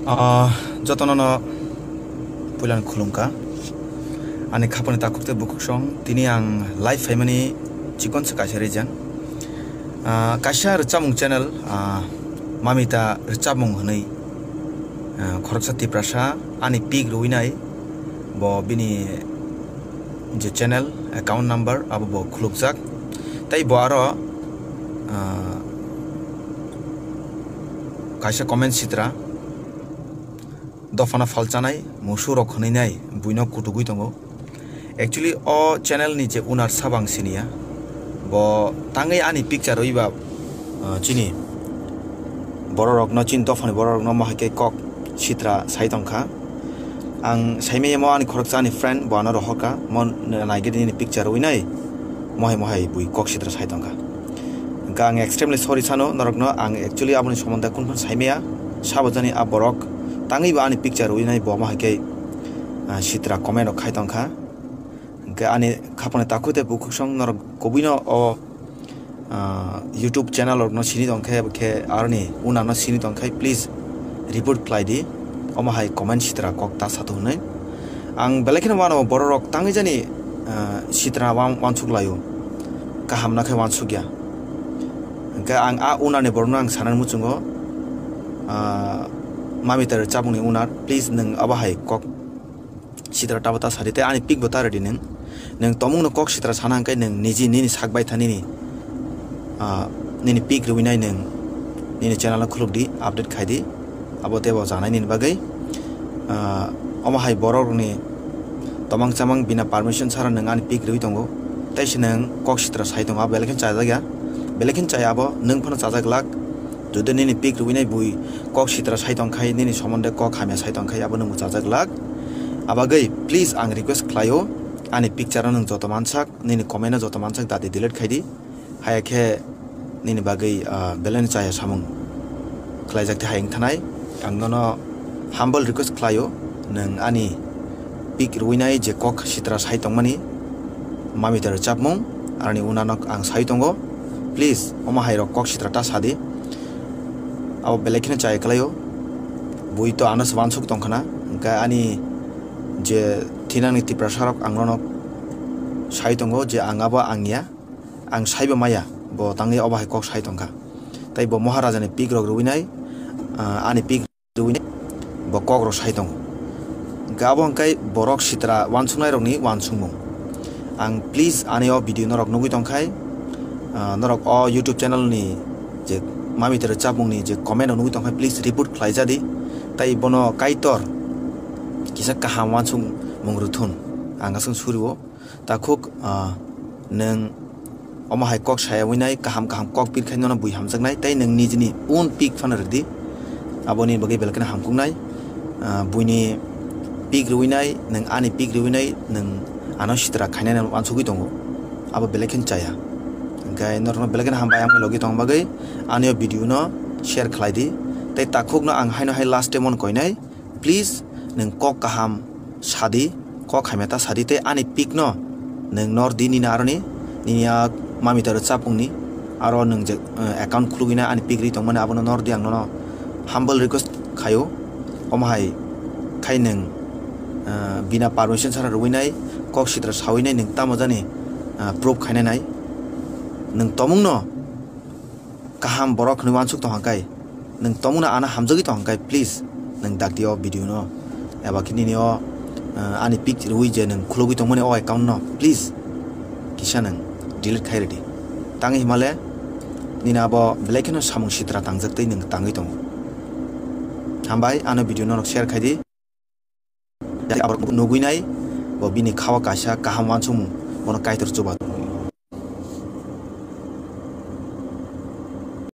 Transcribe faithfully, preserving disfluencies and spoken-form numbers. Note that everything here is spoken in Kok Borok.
Ah, jotono no puilani khulumkha. Ani khapani takhuk tei bukhuk song, tini ang live phaimani chikon se kaisa reason. Ah, kaisa rwchapmung channel, ah, Mamita Rwchapmung hwnwi, ah, khoroksa Tiprasa ani pic rwinai, bo bini je channel account number abo bo khulukjak. Tei bo aro, ah, kaisa comment sitra, dophano phalchanai, musurok hwnwi nai buino kutugwi tongo. Actually, o channel ni je owner sabo ang siniya. Bo tangwi ani picture rwi ba, ah, chini bororokno, chini dophani bororokno mohai khe kok sitra sai tongkha. Ang saimaya mo ani khoroksa ani friend, bo ano rohorkha, mo naigidi nini picture rwi nai, mohai mohai bui kok sitra sai tongkha. Hwnkhe ang extremely sorry sano norokno, ang actually aboni somonde kunu phano saimaya, sabo jani a borok tangwi bo ani picture rwi nai, bo mohai khe, ah, sitra comment rok khai tongkha. Hwnkhe ani khapani takhuk tei bukhuk song norok kubui no o, ah, YouTube channel rok no sini tongkhe, khe aroni owner no sini tongkhe, please report khlai di. Omo hai comment sitra kok ta sato hwnwi. Ang belai kheno wano bororok tangwi jani, ah, sitra wan-, wansuk laio. Kaham na khe wansuk ya. Hwnkhe ang a owner ni borok no ang sanani muchungo, ah, Mamita Rwchapmung ni owner, please nwng abo hai kok sitra tabo ta sadi tei ani pic bo ta rwdi nwng. Nwng tomungno kok sitra sana hwnkhe nwng niji nini sak baitha nini, ah, nini pic rwinai nwng nini channel o khulukdi, update khaidi. Abo teibo janai nini bagwi, ah, omo hai borok rokni tomang chamang bina permission sara nwng ani pic rwi tongo. Tei se nwng kok sitra sai tongo, abo belai kheno chajak ya. Belai kheno chaya abo, nwng phano chajak glak. Jodi nini pic rwinai bui kok sitra sai tongkhai, nini somonde kok hamya sai tongkhai, abo nwng chajak glak. Abagwi please ang request khlaio, ani picture no nwng joto mansak, nini comment no joto mansak dati delete khaidi. Haya khe nini bagwi, ah, belai no chaya samung khlaijak tei hayung thanai. Ang nono humble request khlaio, nwng ani pic rwinai je kok sitra sai tongmani, Mamita Rwchapmung, aroni owner no ang sai tongo. Please, omo hai rok kok sitra ta sadi. Abo belai kheno chaya khlaio. Bui to ano se wansuk tongkhana. Hwnkhe ani je thinangni Tiprasa rok ang nono sai tongo je ang abo ang ya. Ang saiba maya, bo tangwi obo hai kok sai tongkha. Tei bo Maharaja ni pic rok rwinai, ah, ani pic rwinai, bo kok rok sai tongo. Hwnkhe abo hwnkhe borok sitra wansuknai rokni wansukmung. Ang please ani o video norok nugwi tongkhai, ah, norok o YouTube channel ni je Mamita Rwchapmung ni je comment rok nugwi tongkhai, please report khlai jadi. Tei bono Kaitor kisa kaham wansukmung rwthun, ang aswk suriwo. Takhuk, ah, nwng omo hai kok saya winai, kaham kaham kok pirkhai nono bui hamjaknai, tei nwng nijini own pic phano rwdi, aboni bagwi belai kheno hamkuknai. Ah, buini pic rwinai, nwng ani pic rwinai, nwng ano sitra khainai wansugwi tongo, abo belai kheno chaya. Hwnkhe norokno belai kheno hambai, ang logi tong bagwi ani o video no share khlai di. Tei takhukno ang haino hai last time on koinai, please, nwng kok kaham sadi, kok hamya ta sadi tei ani pic no nwng nor di nini aroni, nini a Mamita Rwchapmung ni aro nwng je, eh, account khulugwi na ani pic ri tongmani abono nor di, ang nono humble request khaio. Omo hai khai nwng, eh, bina permission sara rwinai, kok sitra sawinai nwng tamo jani, eh, proof khainai nai. Nwng tomungno kaham borok hwnwi wansuk tong hwnkhe, nwng tomungno ano hamjagwi tong hwnkhe, please, nwng dakti o video no, eba khe nini o, eh, ani pic rwui je nwng khulugwi tongmani o account no, please, kisa nwng delete khai rwdi. Tangwi himale, nini abo belai kheno samung sitra tangjak tei nwng tangwi tongo. Hambai, ano video no share khai di. Abo nugwi nai, bo bini kha o kaisa kaham wansukmung, bono Kaitor chuba.